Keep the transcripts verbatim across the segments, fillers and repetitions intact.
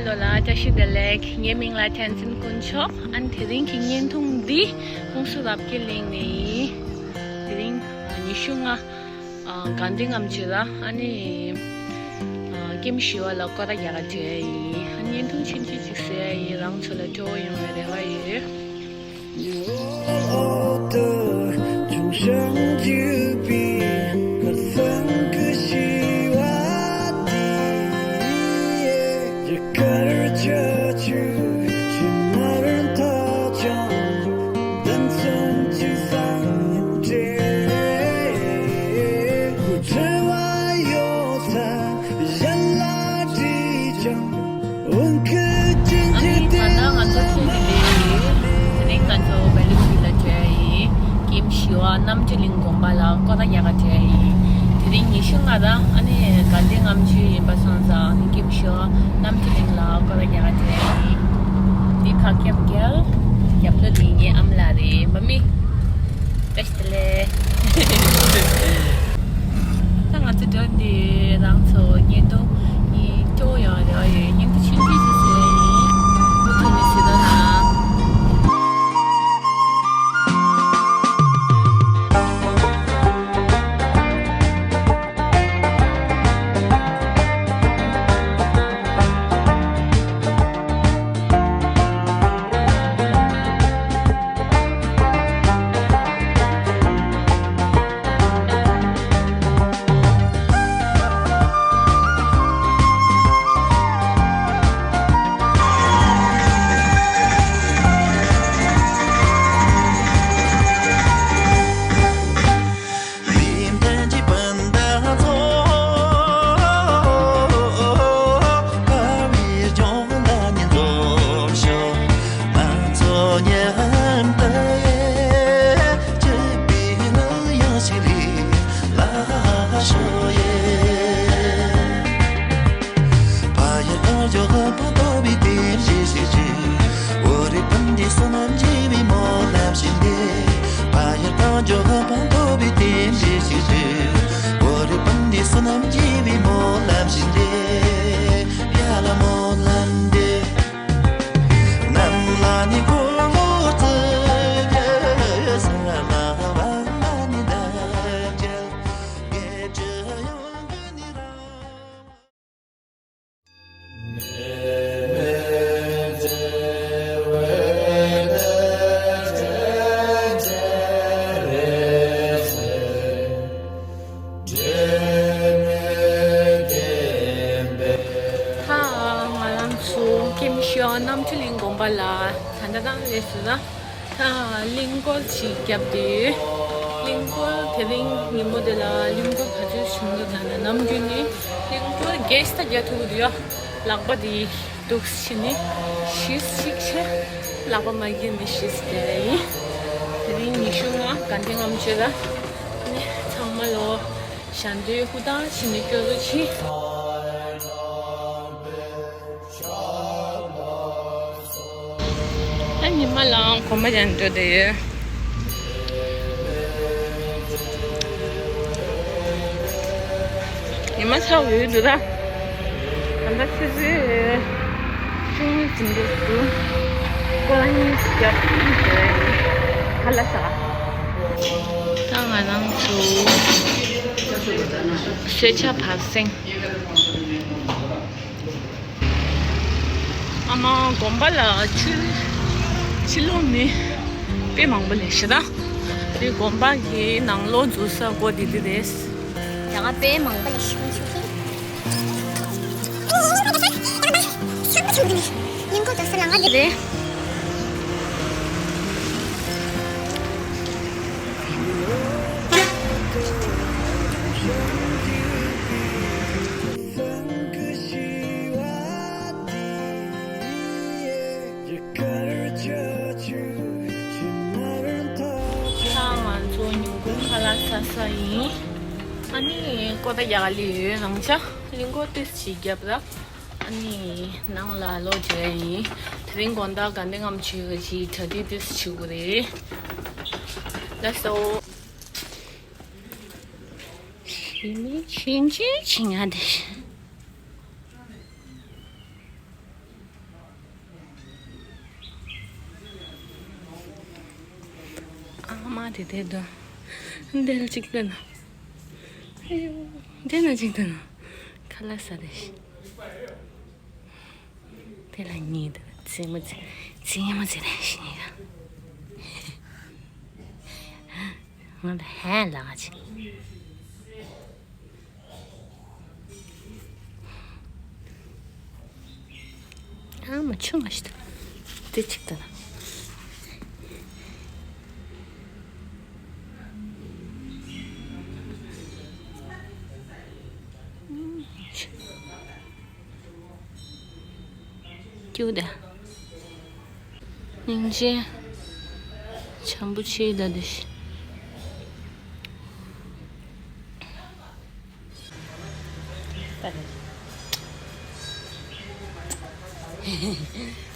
ལོ་ལ་བཀྲ་ཤིས་བདེ་ལེགས། ངའི་མིང་ལ་བསྟན་འཛིན་དཀོན་མཆོག་ཨ་ནི་དེ་རིང་གི་བརྙན་ཐུང་འདི་ཀུང་སུ་རབ་རྒྱས་གླིང་ནས་ཡིན། དེ་རིང་ཉི་ཤུ་ལྔ། དགའ་ལྡན་ལྔ་མཆོད་ལ་ཨ་ནི་ཀེམ་ཞི་བ་ལ་སྐོར་ར་རྒྱག་ག་འགྲོ་ཡ་ཡིན། ཨ་ནི་བརྙན་ཐུང་ཆུང་ཆུང་ཅིག་བཟོ་ཡ་ཡིན། རང་ཚོ་ལ་སྤྲོ་བོ་ཡོང་བའི་རེ་བ་ཡོད། ཨ་ནི་ད་ལྟ་ང་ཚོ་ཐོན་ནི་རེད། དེ་རིང་ང་ཚོ་བེ་ལུ་ཇི་ལ་འགྲོ་ཡ་ཡིན། ཀེམ་ཞི་བ་རྣམ་གྲོལ་གླིང་དགོན་པ་ལ་སྐོར་ར་རྒྱག་ག་འགྲོ་ཡ་ཡིན། དེ་རིང་ཉི་ཤུ་ལྔ་ར་ཨ་ནི་དགའ་ལྡན་ལྔ་མཆོད་ཡིན་པ་སོང་ཙང་ཨ་ནི་ཀེམ་ཞི་བ་རྣམ་གྲོལ་གླིང་ལ་སྐོར་ར་རྒྱག་ག་འགྲོ་ཡ་ཡིན། འདི་ཁ་ཁེབས་རྒྱལ། རྒྱབ་ལོ་འདི་ངའི་ཨ་མ་ལགས་རེད། མ་མི། བཀྲ་ཤིས་བདེ་ལེགས། ད་ང་ཚོ་འགྲོ་འདི་རང་ཚོ་བརྙན་ཐུང་གཉིས་སྤྲོ་ཡོང་རེ་བ་ཡོད། བརྙན་ཐུང་ཆུང་ཆུང་ཞིག་བཟོས་ཡིན། མུ་མཐུད་ནས་གཟིགས་རོགས་གནང་། ད་ང་རང་ཚོ་ཀེམ་ཞི་བ་རྣམ་གྲོལ་གླིང་དགོན་པ་ལ་ད་ལྟ་ད་སླེབས་སོང་། ད་གླིང་སྐོར་ཅིག་བརྒྱབ་སྟེ་ཡོད། གླིང་སྐོར་དེ་རིང་ཉིན་མོ་དེ་ལ་གླིང་སྐོར་ག་ཚོད་བྱུང་འདུག་ད་ནམ་རྒྱུན་ནི་གླིང་སྐོར་རྒྱས་ད་རྒྱག་ཐུབ་ཀྱི་འདུག་ཡ། ལག་པ་དེ་འདུག་ཕྱིན་ནི་ཤིས་ཅིག་ཆེ། ལག་པ་མ་རྒྱས་ནི་ཤིས་དེ་ཡིན། དེ་རིང་ཉི་ཤུ་ལྔ་དགའ་ལྡན་ལྔ་མཆོད་ལ་ནི་ཚང་མ་ལོ་ཞལ་འདོན་ཧུར་ཐག་བྱེད་ནི་སྐྱོ་རུ་ཕྱིན། ད་ཉི་མ་ལའང་གོམ་པ་རྒྱག་འགྲོ་བསྡད་ཡོད། ཉི་མ་ཚ་བོ་ཡོད་འདུག་ད། ད་ལྟ་ཆུ་ཚོད་བཅུ་གཉིས་ཟིན་འདུག་འདུག་སྐོར་གཉིས་བརྒྱབ་ཡོད། ཧ་ལས་ས། ད་ང་རང་ཚོ་གསོལ་ཇ་བར་གསེང་། ཨ་མ་དགོན་པ་ལ་ཕྱི་ཕྱི་ལོགས་མི་དཔེ་མང་པོ་སླེབས་ཤག་ད། དེ་དགོན་པ་གི་ནང་ལོགས་འཛུལ་ས་སྒོ་དེ་དེ་རེད། ཡ་ང་དཔེ་མང་པོ་སླེབས་ཤག་ཆུ་ཁྱི། ཡིན་གོ་དོ་ས་ལ་ང་དེ་རེད། ད་ང་ཚོ་ཉིན་གུང་ཁ་ལག་ཟ་ས་ཡིན། ཨ་ནི་ཀོ་ད་ཡག་ལི་ཡོད་རང་ཆ་ལིང་གོ་ཏིས་ཅིག་བརྒྱབ་ར། ཨ་ནི་ནང་ལ་ལོག་འགྲོ་ཡ་ཡིན། དེ་རིང་དགོང་དག་དགའ་ལྡན་ལྔ་མཆོད་ཀྱི་གྲ་སྒྲིག་ཏིས་བྱེད་དགོས་རེད། ལགས་སོ། ཞི་མི་ཆིན་ཆིན་ཆིན་ཡ་དེ། དེ་དེ་དོ། འདི་ལ་གཅིག་ལྟ་ན། ཨ་ཡོ། འདི་ན་གཅིག་ལྟ་ན། ཁ་ལག་ཟ་དེ་ཤི། དེ་ལ་གཉིས་དེ་ལ་རྩེད་མོ་རྩེ། རྩེད་མོ་རྩེ་དེ་ཤི་ནི་ཡ། ང་ལ་ཧན་ལ་ང་ཅི། ཨ་མ་ཆུང་བ་ཞིག་ཏུ་དེ་གཅིག་ཏུ་ན། ཀྱུ་ད། སྙིང་རྗེ། བྱམས་པོ་ཆེ་ད་དེ་ཤི།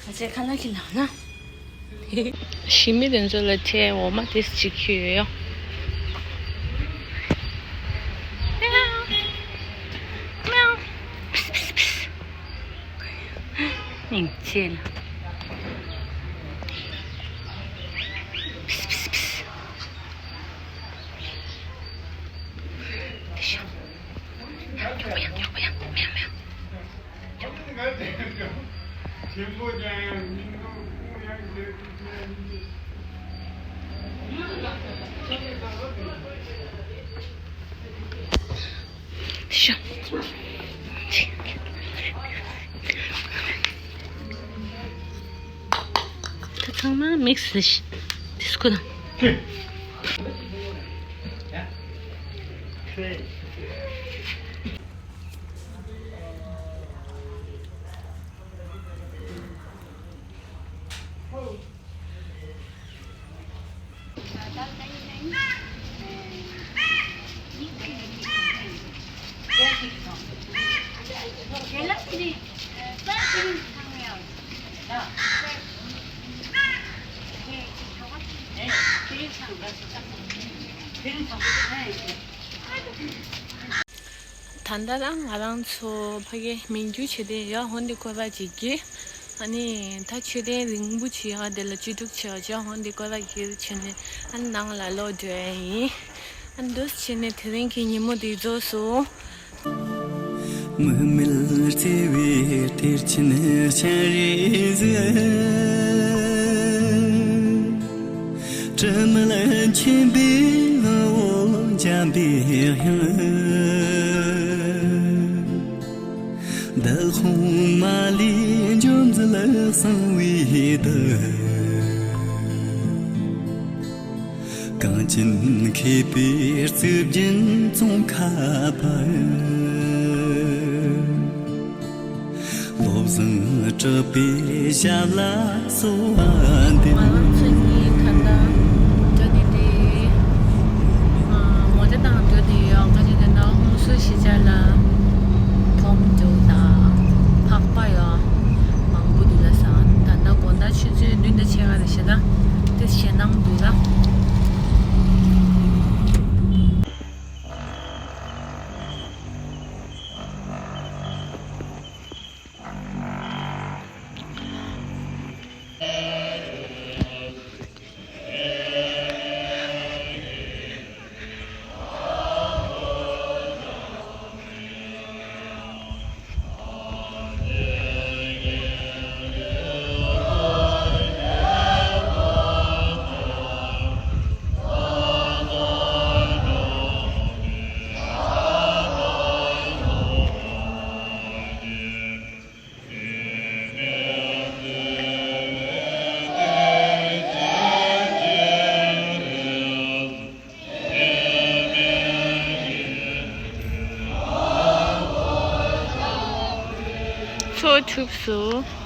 ཨ་ཅེ་ཁ་ལག་གི་ལག་ན། ཞི་མི་དེ་ཚོ་ལ་ཁྲལ་འོ་མ་དེ་གཅིག་ཁྱུ་ཡོད་ཡོ། སྙིང་རྗེ་ལ། དེ་ཤོག་ཡག་པོ་ཡག་པོ་ཡག་པོ་ཡག་མེད་མེད། ད་ཚང་མ་མིག་སི་ཤི་དེ་སྐུ་དང་། ད་ལྟ་རང་ང་རང་ཚོ་ཕ་གི་མི་འགྱུར་བྱེད་དེ་ཡོད། ཧོན་དེ་སྐོར་བ་ཅིག་གི། ཨ་ནི་ད་མཆོད་རྟེན་རིང་པོ་ཅིག་ཡོད། དེ་ལ་བཅུ་དྲུག་ཅིག་ཡོད། ཅག་ཧོན་དེ་སྐོར་བ་གིར་བྱས་ནས་ཨ་ནི་ནང་ལ་ལོག་འགྲོ་ཡ་ཡིན། ཨ་ནི་འདུག་བྱས་ནས་དེ་རིང་གི་ཉིན་མོ་འདི་རྫོགས་སོང་། མུ་མེད་བརྩེ་བའི་གཏེར་ཆེན་སྤྱན་རས་གཟིགས། དྲི་མེད་མཁྱེན་པའི་དབང་པོ་འཇམ་པའི་དབྱངས། འདི་ལྷུང་མ་ལུས་འབྱོར་མཛད་གསང་བའི་བདག། གངས་ཅན་མཁས་པའི་གཙུག་རྒྱན་ཙོང་ཁ་པ། བློ་བཟང་གྲགས་པའི་ཞབས་ལ་གསོལ་བ་འདེབས། ང་རང་ཚོ་གཉིས་ད་ལྟ་འགྲོ་ནི་དེ། ཨ། མོ་ཊ་དང་འགྲོ་ནི་ཡོད། ག་ཅི་ཟེར་ན་ཧུན་སུར་གཞིས་ཆགས་ལ་འཐོམ་འགྲོ་དང་། ཕག་པ་ཡོད། མང་པོ་འདུག་ལ་ས། ད་ལྟ་དགོང་དག་ཆུ་ཚོད་བདུན་དང་ཕྱེད་ཀ་རེད་ཤག་ད་དེ་ཞེད་སྣང་འདུག་ལ། ཚོགས་གྲུབ་སོང་།